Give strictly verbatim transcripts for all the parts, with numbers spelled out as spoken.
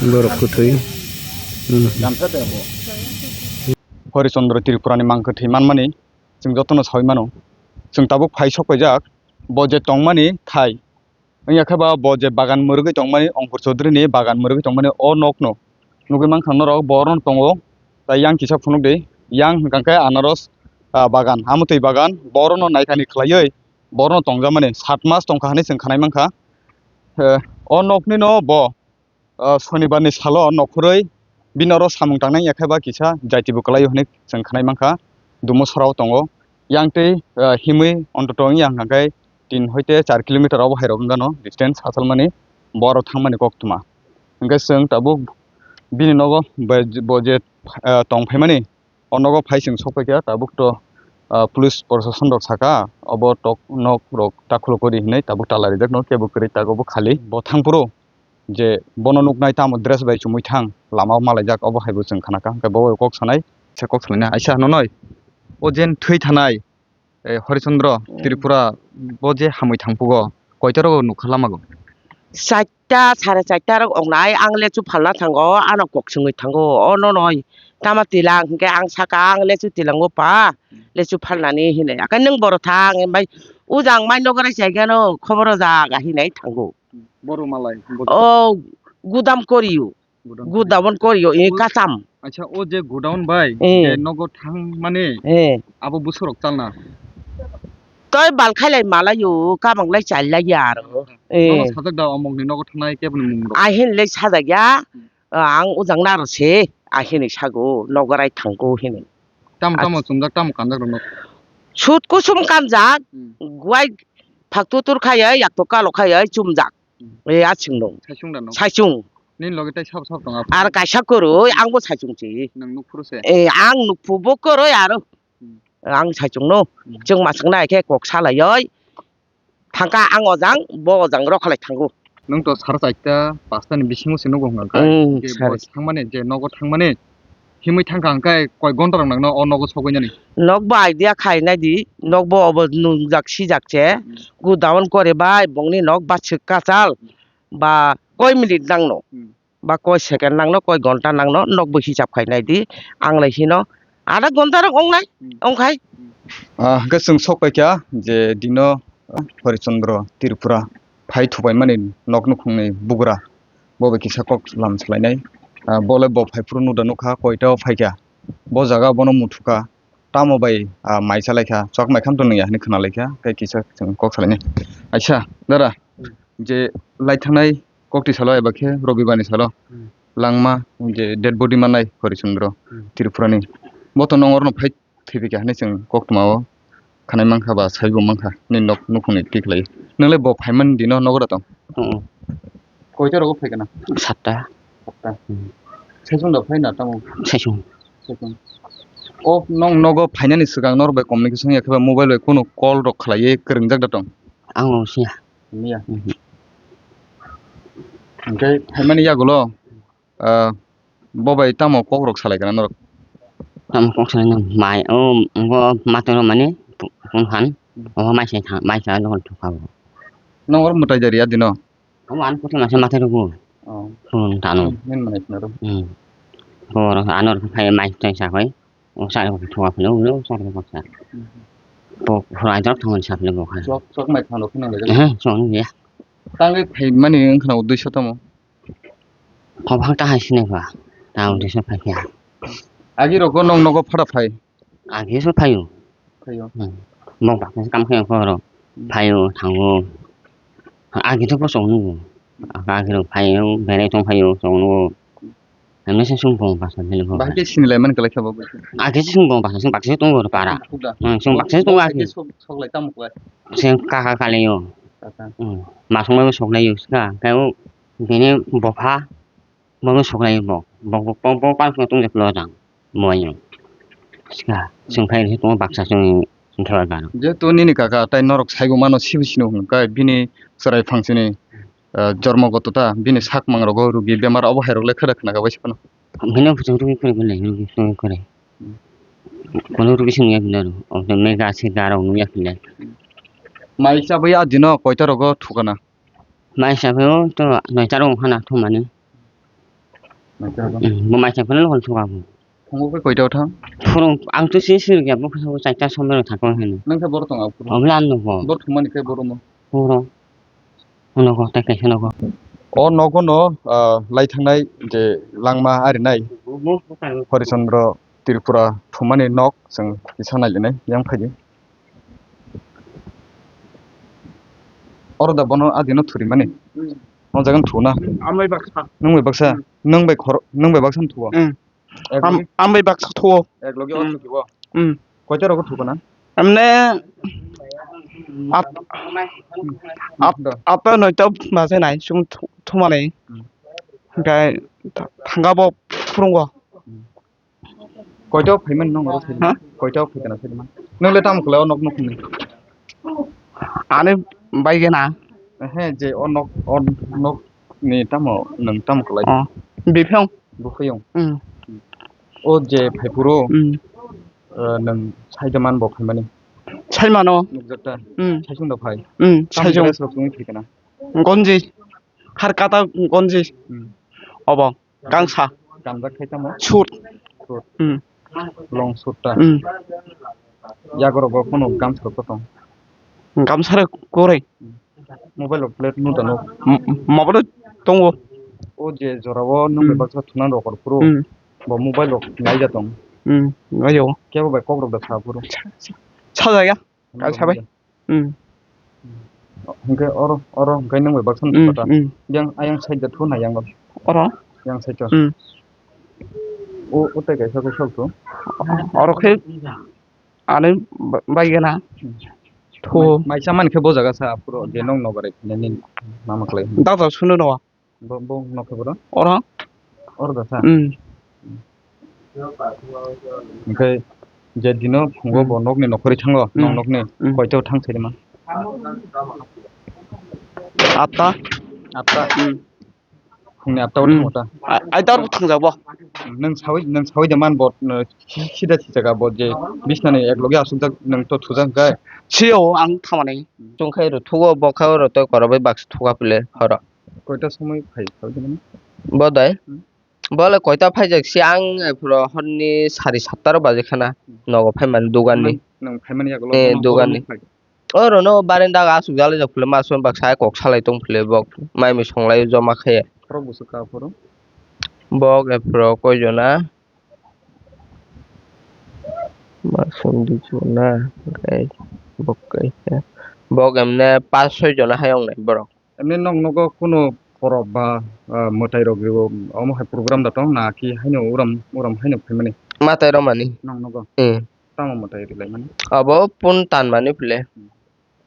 Borok kwthwi. Hmm. Hori Chandra Tripura ni mang kwthwi manmani chwng jotono sawi mano. Chwng tabuk phai sok paijak, bo je tongmani thai. Wngya khe ba bo je bagan mwrwgwi tongmani, Ongkur Chaudhary ni bagan mwrwgwi tongmani o nokno nugwi mankha norok, bo orono tongo. Tai yang kisa phunukdi, yang hwnkha khe anaros, ah, bagan, amotwi bagan, bo orono naikani khlaiwi bo orono tongjakmani sat mas tongkha hinwi chwng khnai mankha. Eh, o nokni no bo ah, Sonibar ni salo nokhorwi bini oro samung tangnai ya khe ba kisa jaiti bo kwlaio hinwi chwng khnai mankha, dumo sorao tongo. Yang tei, ah, himwi ontoto wngya hwnkha khe tin hoite char kilometer obo hai rok wngano distance hachalmani, bo aro thangmani koktwma. Hwnkhe chwng tabuk bini nogo bai-, bo je, ah, tong phaimani, o nogo phai chwng sok paikha, tabuk to, ah, police proshashan rok saka, obo tok nok rok ta khulukori hinwi tabuk tala rijak no, kebo kwrwi, tago bo khali. Bo thangphuru je bono nuknai tamo dress bai chumui thang, lama o malaijak, obo hai bo chwng khanakha. Hwnkhe bo kok sanai, se kok salaina aisa hwnwi, o jen thwi thanai, eh, Hori Chandra Tripura bo je hamwi thangphugo, koita rogo nukha lamago? Chaita, sare chaita rok wngnai, ang lechu phalna thango, ano kok swngwi thango, o nono tama tila hwnkhe ang saka, ang lechu tilango pa, lechu phalnani hinwi. Akai nwng boro thang, bai ujang mai nogorai chaigano, khobor o jaga hinwi thango. Boru malai, boru. O gudam korio. Godown. Godown korio, e, kasam. Acha, o je godown bai, eh, je nogo thang mane, eh, abo busurok chalna. Toi bal khailai malaio, kabang lai chal lai ya aro. Eh. Nogo sajak da omokni nogo thangnai keboni mung rok. Ahin le sajak ya, hmm, ang ujang naro se, ahin sago, nogorai thango hini. Tamo, tamo chumjak, tamo kanjak rok no. Sut kusum kanjak, hmm, guai phak tutur khaiya, yak to kalo khaiya, chumjak. Hmm. E, a chwng nung. Saichung da nung? Saichung. Nini loge tai sabo sabo tongo. Ar kaisa kwrwi, ang bo saichung si. Nang nukphuru se? E, ang nukphu bo kwrwi aro. Hmm. Ang saichung no. Hmm. Chwng ma swng nai khe kok salai oi. Thangka ang ojang, bo ojang rok khalai thango. Nung to sar chaita, pasta ni bisingo se nugo hwnka kha. Hmm, je sar. Bo thangmani, je nogo thangmani. Himwi thangkha hwnkhe koi gonta rok nangno o nogo sogwi nani? Nok bo idea khai nai di, nok bo obo nungjak sijak se. Hmm. Godown kore bai bongni nok ba swk kachal ba koi minute nangno, hmm, ba koi second nangno, koi gonta nangno, nok bo hisab khai nai di. Ang lai hino adha gonta rok ong nai, hmm, ong khai. Ah, hwnkhe chwng sok paikha je dino, ah, Hori Chandra Tripura phai thupaimani nok nukhungni bugra. Bo bai kisa kok lam salainai. Ah, bo le bo phai phuru nuda nukha, koita o phaikha. Bo jaga bono muthukha. Tamo bai, ah, mai chalaikha, chok mai kham to nungya hinwi khwnalaikha. Tei kisa chwng kok salainai. Aisa, dara, je lai thangnai kokti salo eba khe Robibar ni salo, hmm, langma je dead body mannai Hori Chandra, hmm, Tripura ni. Bo to nong orono phai thwipikha hinwi chwng koktwma o khanai mankha ba saibo mankha, nini nok nukhungni tiklai. Nwng le bo phaimani dino nogo da tong? Hmm. Koita rogo phaikha na? Satta. Satta. Hmm. Saichung da phai na tamo? Saichung. Saichung. O nong nogo phainani swkang norok bai communication ya khe ba mobile bai kunu call rok khlaiwi kwrwngjak da tong? Ang bo siya. Miya. Mhm. Hwnkhe phaimani yagulo, ah, bo bai tamo kok rok salai kana norok? Tamo kok salai nang mai, o, bo matwrwk mani phone han, o mai sai tha, mai sai dohor thokha bo. Nong oro mwtai jari adino? Omo ani kothoma se matwrwk bo. Oh. Phone tano. Min manai khna ro. Hmm. Bo oro ano ro phai mai sai sa koi. O sa ko thua phano, o sa ko sa. Hmm. Bo phura jok thong sa phano bo kha. Sok, sok mai khna ro khna le. Eh, sok ni ya. Tangwi phaimani wngkhana uddesyo tamo? Kok phang ta hai sinai ba. Ta uddesyo phai kha. Agi rok nong nogo phara phai? Agi so phaio. Phaio. Hmm. Mok baksa se kam khayo koro. Hmm. Phaio, thango. Agi to bo chong nugo. Agi rok phaio, berai tong phaio, chong nugo. Hamya se sung bong baksa bele bo. Bahai khe sinilai mani kwlai kha bo. Agi se sung bong baksa, sung baksa se tongo para. Sung thuk da. Hmm, sung baksa se tongo agi. Sok, sok lai tamo kwlai? Se kaka kalaio. Kaka. Hmm. Masong mai sok laio ska. Khe o bini bopha. Bono sok lai bo. Bo, bo, bo, bo, bo, tong jak lo jang. Moyo. Ska, sung phai ri tong baksa sung, sung khe ba garo. Je to nini kaka, tai norok saibo mano sibu sino hwn kai, bini chwrai phangsini, ah, jormo goto ta, bini sak mang rogo rugi bemar obo hai rok le khada khna ka bai se phano. Bini bwswk rugi kore bole, rugi kore kore. Kono rugi sung ya bini aro, o to mega se garo nung ya bini. Mai cha bai a dino koita rogo thukana? Mai cha bai o to noita rogo khana thumani. Hmm, bo mai cha phano hol thung abo. Phungo khe koita o thang? Phurung ang to sini sini ya bo khe chaita somoi rok thang khe hino. Nang khe boro tong aphuru? Omo le ang nugo. Boro thumani khe boro mo? Boro. Nugo, tei kaisa nugo. O nogo no, ah, lai thangnai je langma arinai. Bo, bo, bo, bo. Horichandra Tripura thumani nok chwng kisa nailinai yang phaidi. Oro da bono adino thurimani. Hmm. O jaga thuna. Ambai baksa. Nwng bai baksa. Hmm. Nwng bai khor-, nwng bai baksa thuo. Hmm. Ek logi? Am-, ambai baksa thuo. Ek logi o thuo. Hmm. Koita rogo thuko na? Amne at-, at-, atta noita baje nai chwng thu-, thumani. Hmm. Hingke tha-, thangabo phurungo. Hmm. Koito phaimani nong oro? Ha? Koito phaikana phaimani? Nongle tamo khlai o nok nukhungni? Ani bai gena. Ehe, je o nok, o nok ni tamo, nwng tamo khlai? O, biphang. Buphayung? Mm. O je phaiphuru, mm, eh, nwng saida man bo phaimani? Saimano. Nukjakta? Mm. Saisung da phai? Mm, tamo saisung. Dress rok chumui phaikana? Gonji. Har kata gonji. Mm. Obo. Gangsa. Gamjak khai tamo? Suit. Suit. Hmm. Long suit ta. Hmm. Yagoro bo phano gamsa rok tong. Gamsa rok kwrwi. Hmm. Mobile rok plate no tano. M-, mobile tongo. O je jora o nwng bai baksa thuna rok phuru. Hmm. Bo mobile rok naija tong. Hmm. Ayo. Kebo bai kok rok da sa phuru. Sa, sa, sa ya. Ang sabai. Hmm. Hingke oro, oro hingke nwng bai baksa hmm, kota. Hmm. Yang ayang side da thu na yang. Oro? Yang side o. Hmm. O, o tai kaisa khe sok thu. Oro khe ani ba-, bai gana. Hmm. Thu. Mai, mai saman khe bo jaga sa puro je nwng no barai nini mama klai. Doctor sunu no. Bo, bo nokha boro? Oro? Oro da sa? Hmm. Hingke je dino phungo hmm, bo nokni nokhorwi thango, hmm, nong nokni hmm, koito thang saima? Atta. Atta? Hmm. Phungni atta o hmm, thango ta? A-, aita o thangjak bo. Nwng sawi, nwng sawi de man bo, no, si-, sida si jaga bo je bisnani ek logi asukjak nwng to thujak hwnkhe? Sio ang thamani. Hmm. Chwng khai rw thugo bo kha oro tei korobwi baksa thuga pile horo. Koita somoi phai kha bini? Bodai. Hmm. Bole koita phaijak si ang, eh, phuro horni sari satta rok baje khana. Hmm. Nogo phaimani dugan ni. Nwng, nwng phaimani yagulo eh, no dugan ni. Phai. Oro no barenda ga asuk jali jak phule mason baksa kok salai tong phule bok mai mi songlai joma khe. Khorok busu ka phuro? Bok eh, phuro koi jona? Mason di jona, guys. Bok kaisa. Bok emne pas soi jona hai ong nai borok. Emni nong nogo kunu porob ba, ah, mwtai rok ribo, omo hai program da tong na ki haino uram, uram haino phaimani? Mwtai romani. Nong nogo? Hmm. Tamo mwtai rilai mani? Abo pun tan mani phle. Hmm.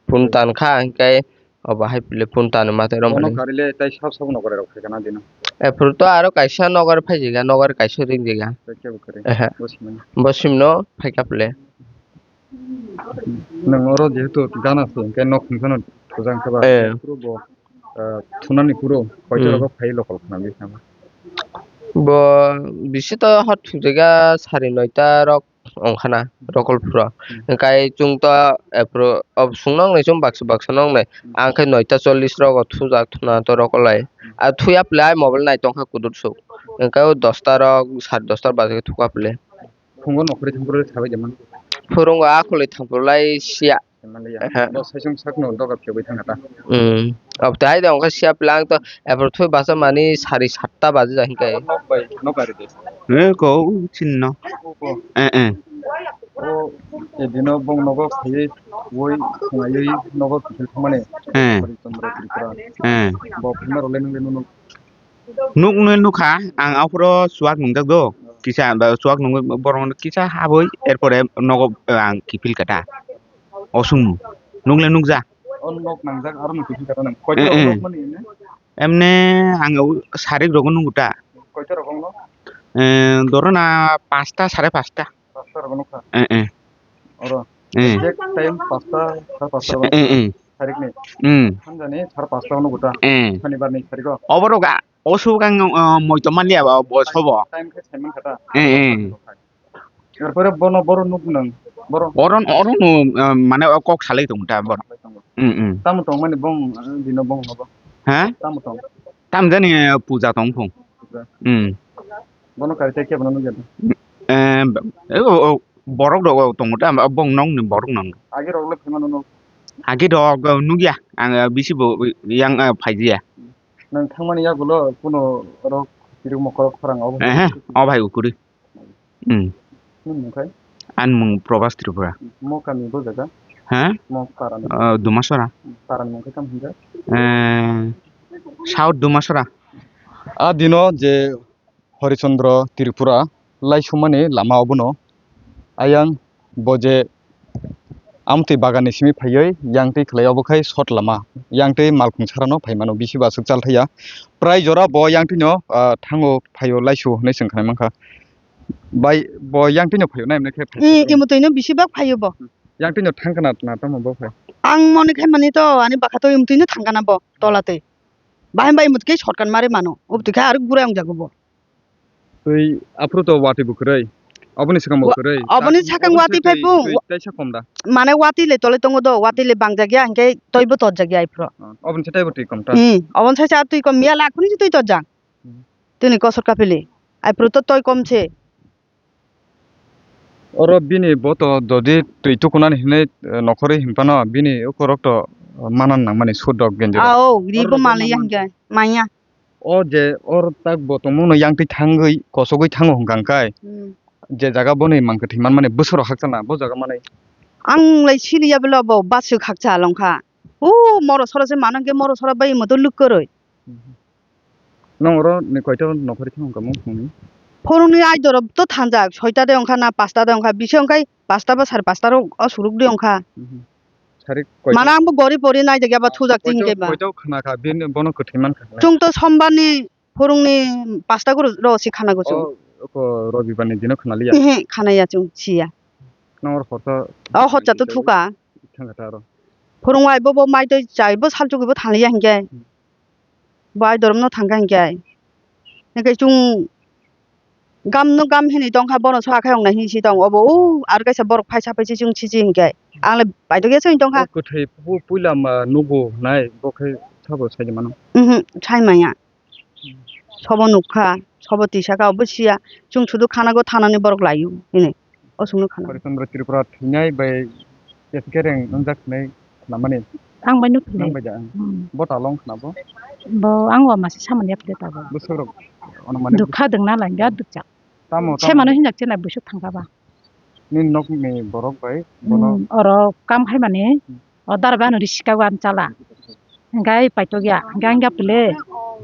Pun tan kha hingkai obo hai phle pun tan mwtai romani. Bono karile tai sab sab nogo rok phaikana dino. Ephuru to aro kaisa nogo phaijiga, nogo kaisa ringjiga. Kebo kare. Ehe. Bo simani. Bo simno phaika phle. Nwng oro jehetu gana se, hingke nok hwnkheno thujak khe ba, eh, phuru bo, ah, thunani phuru koito hmm, rogo phai lokol khna bini sama. Bo bisi to hot thujaka sari noita rok ongkhana rokol phuro. Hmm. Hingkai chwng to ephuru, ob sung nong nai chwng baksa baksa nong nai. Hmm. Ang khe noita chollish rogo thujak thuna to rokol lai. Hmm. A thuya phle ai mobile nai tongkha kudur suk. Hingkai o dosta rok sari dosta baje thuka phle. Phungo nokhorwi thangphuru sabai de man. Phurungo akhulwi thangphuru lai siya. Manliya. Aha. Bo saisung sakno doga phiyogwi thangkha ta. Hmm. Ab tai da ongkha siya plang to ephuru thui basa mani sari satta baji ja hinkai. Nok bai, nok ari de. Eh, ko u chinno. Ko, ko. Eh, eh. O, edino bong nogo khaywi, woi, khaywi nogo kiphil thangmani. Eh. Chondro Tripura. Eh. Bo phima role nang de nunu. Nukno nukha, ang aphuru chuwak nungjak do, kisa, ba, chuwak nungwi borok kisa habwi, erpore nogo, eh, ang kiphil kha ta. O songno. Nukle nukja. O nok nangjak, aro no kiphil kha ta nang. Koito eh, rok eh. Nokmani ne? Emne ang o sarik rogo nungo ta. Koito rogo no? Eh, doro na pasta, sare pasta. Pasta rogo nukha. Eh, eh. Oro. Eh. Exact time pasta, sare pasta rogo. Eh, eh. Sarik ni. Hmm. Hanjani sare pasta rogo nungo ta. Eh. Shonibar ni sarik o. Oborok a-, O subuk ang, uh, moito manliya ba, bo sobo. Time khe saiman kha ta. Eh, eh. Erpore bono, boro nuk nang, boro. Oro, oro no, uh, mane o kok salai tong ta boro. Salai tongo. Mm, mm. Tamo tong mani bong, uh, dino bong nogo. Ha? Tamo tong. Tam jani, uh, puja tong phung. Puja. Mm. Bono kari tei kebo no nugya da? Eh, o, o, borok rok tongo ta, bong nong ni borok nong. Agi rok le phema no. Agi rok nugya, ang bisi bo yang, eh, phaijiya. Nang thangmani yagulo kuno rok kiruk mokorok khorang obo. Eh, o bhai ukuri. Hmm. Nini mung khai? Ani mung Probas Tripura. Mo kami bo jaga? Ha? Mo para ni? Ah, Dumasora. Para ni mung khai tamo hinjak? Eh, South Dumasora. A dino je Horichandra Tripura laisumani lama obono ayang bo je amtwi bagan ni simi phaiwi yang twi khlai obo khai short lama, yang twi malkhung sarano phaimano bisi bo aswk chal thaya. Prai jora bo yang twino, ah, thango phaio laisu hwnwi chwng khnai mankha. Bai bo yang twino phaio na emne khe phai. Hmm, imo twino bisi bak phaio bo. Yang twino thang kana na tamo bo phai. Ang moni khai mani to ani bakha to imo twino thang kana bo tola twi. Bahai bai imo twi short kan mari mano. Ob twi khai ar gura ang jago bo. Twi aphuru to watwi bo kwrwi. Oboni swkang bo kwrwi. Oboni swkang watwi phai phung. Twi taisa kom da. Mane watwi le tole tongo do, watwi le bangjak ya, hinkhe twi bo tojak ya aphuru. Ah, oboni se twi bo twi kom ta. Hmm, oboni se twi kom ya, lakhuni se twi tojak. Hmm. Tini kosor kapili. Aphuru to twi kom se. Oro bini bo to dodi twi tukunani hinwi, eh, nokhorwi hinphano bini ukorok to, eh, manan nangmani sut rok genjero. Ah, oh, ri bo maliya hinkhe, manya. O je or tak bo tongmungno yang twi thangwi kosogwi thango hwnkha hwnkhe. Hmm. Je jaga boni mang kwthwi manmani bwswk rok hakchana bo jaga manwi. Ang lai siniya bwle bo bwswk hakcha longkha. O moro sora se mano hwnkhe moro sora bai imo to lwk kwrwi. Hmm. Nong oro ni koita nokhorwi thang wngkha mung phungni? Phorongni aidoro to thangjak, soita de wngkha na pasta de wngkha, bisi wngkhai pasta ba sare pasta rok o suruk de wngkha. Mhm. Sari koita? Mana ang bo gori pori nai de ba thujak ching koita, keba. Koita khana kha, bini bono kwthwi man kha. Chwng to sombar ni phorongni pasta guru ro si khana go chwng. O, ko robibar ni dino khana liya? Ehe, khana ya chwng siya. Nong oro horsa. O horsa to thuka. Thang kha ta oro. Phorong ai bo bo mai twi chai bo salchugwi bo thang liya hinkhe. Hmm. Bo aidoromno thangkha hinkhe. Hinkhe chwng gamno gam hinwi tongkha, bono saka khe wngnai hinwi si tong. Obo o aro kaisa borok phaisa phaisi chwng siji hinkhe. Ang le paitokya se wng tongkha. O kwthwi pu-, puila ma nugo nai bo khe sabo sai mano. Mhm, sai manya. Sobo nukha, sobo tisa kha, obo siya. Chwng sudu khanago thanani borok laio hinwi. O chwngno khana. Harishchandra Tripura thwinai bai S K Reng wngjak hinwi khnamani. Ang bai nuk thwinai. Nang bai da ang. Hmm. Bo talong khna bo. Bo ang wa masi samani yapde ta bo. Bwswk rok ono mani. Dukha dwngna langya dukjak. Tamo, tamo. Se mano hinjak chenai busuk thangkha ba. Nini nokni borok bai bono. Hmm, oro kam khaimani. Hmm. O dara bai ano risi kha o ani chala. Hinkhe paitokya. Hinkhe ang yapile.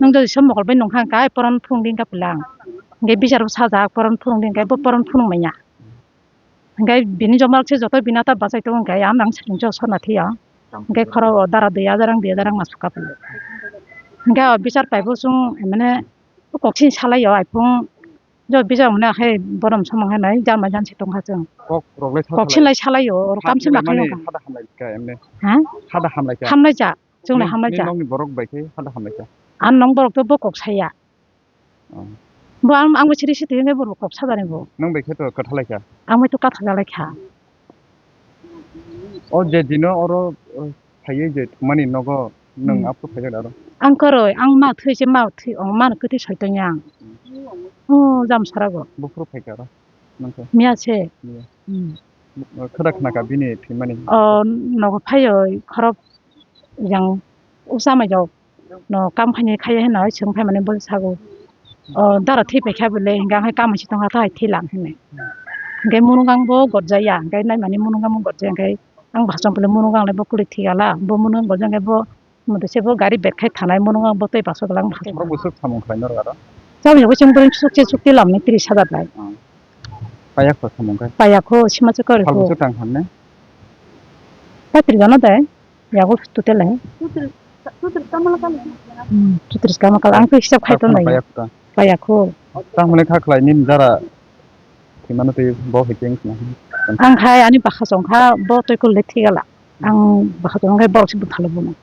Nwng jodi se mokol bai nungkha hinkhe poron phunukdi hinkhe pile ang. Hinkhe bisar bo sajak poron phunukdi hinkhe bo poron phunuk manya. Hinkhe bini joma rok se joto bini ata bachai tongo hinkhe ang nang sakni jo sona thwiya. Hinkhe khoro o dara dui hajar ang dui hajar ang ma suka phaio. Hinkhe o bisar paibo chwng mane kok sini salai o iphung jo bisar mane akhai borom samung hai nai jama jansi tongkha chwng. Kok rok lai sa kok salai. Sini lai salai o, oro kam sini ma khaio. Hada hamlai kha emne. Ha? Hada hamlai kha. Hamlai ja, chwng lai hamlai ja. Nokni borok bai khe hada hamlai kha. Ang nong borok to bo kok saya. Oh. Bo ang, ang bo siri siri hwnwi bo kok sajani bo. Nwng bai khe to kwtha lai kha? Ang bai to kwtha jalai kha. O je dino oro, o, phaiwi je thumani nogo nwng aphuru phai jak aro? Ang kwrwi, ang ma thwi se ma thwi, o, ma kwthwi soi tongya ang. Hmm. O, Jamsarago. Buphuru phai kha aro? Nwng khe? Miya se. Miya. Hmm. Khada khna kha bini thwimani? O, nogo phaiwi khorok yang usa mai jok. No kam khaini khaiya heno chwng phaimani bo sago. O dara thwi paikha bole, hinkhe ang hai kamo si tongkha, thwi lang hinwi. Hinkhe munukgang bo gorjaya, hinkhe naimani munukgang bo gorjaya, hinkhe ang bahai chong pole munukgang le bo kwlwi thwigala, bo munukgang gorjak hinkhe bo moto se bo gari betkhai thanai, munukgang bo tei baso gwlak bahai chong. Borok bo swk samung khlai norok aro? Chawng yago chwng bwrwi sukchi sukchi lamni tris hajar lai. Hmm. Payakho samung khai? Payakho, sima se kwrwi kho. Sal bwswk tang hamne? Patri jana dai. Yago total hai. Sutris, sutris kama kala. Hmm, sutris kama kala. Ang khe hisab khai ton lai. Payakho ta. Payakho. Tang hwnwi kha khlai nini jara thwimano twi bo hai khe wng khna. Ang hai ani bwkha chong kha, bo twi kul le thigala. Ang bwkha chong khe borok se bwthalo bono.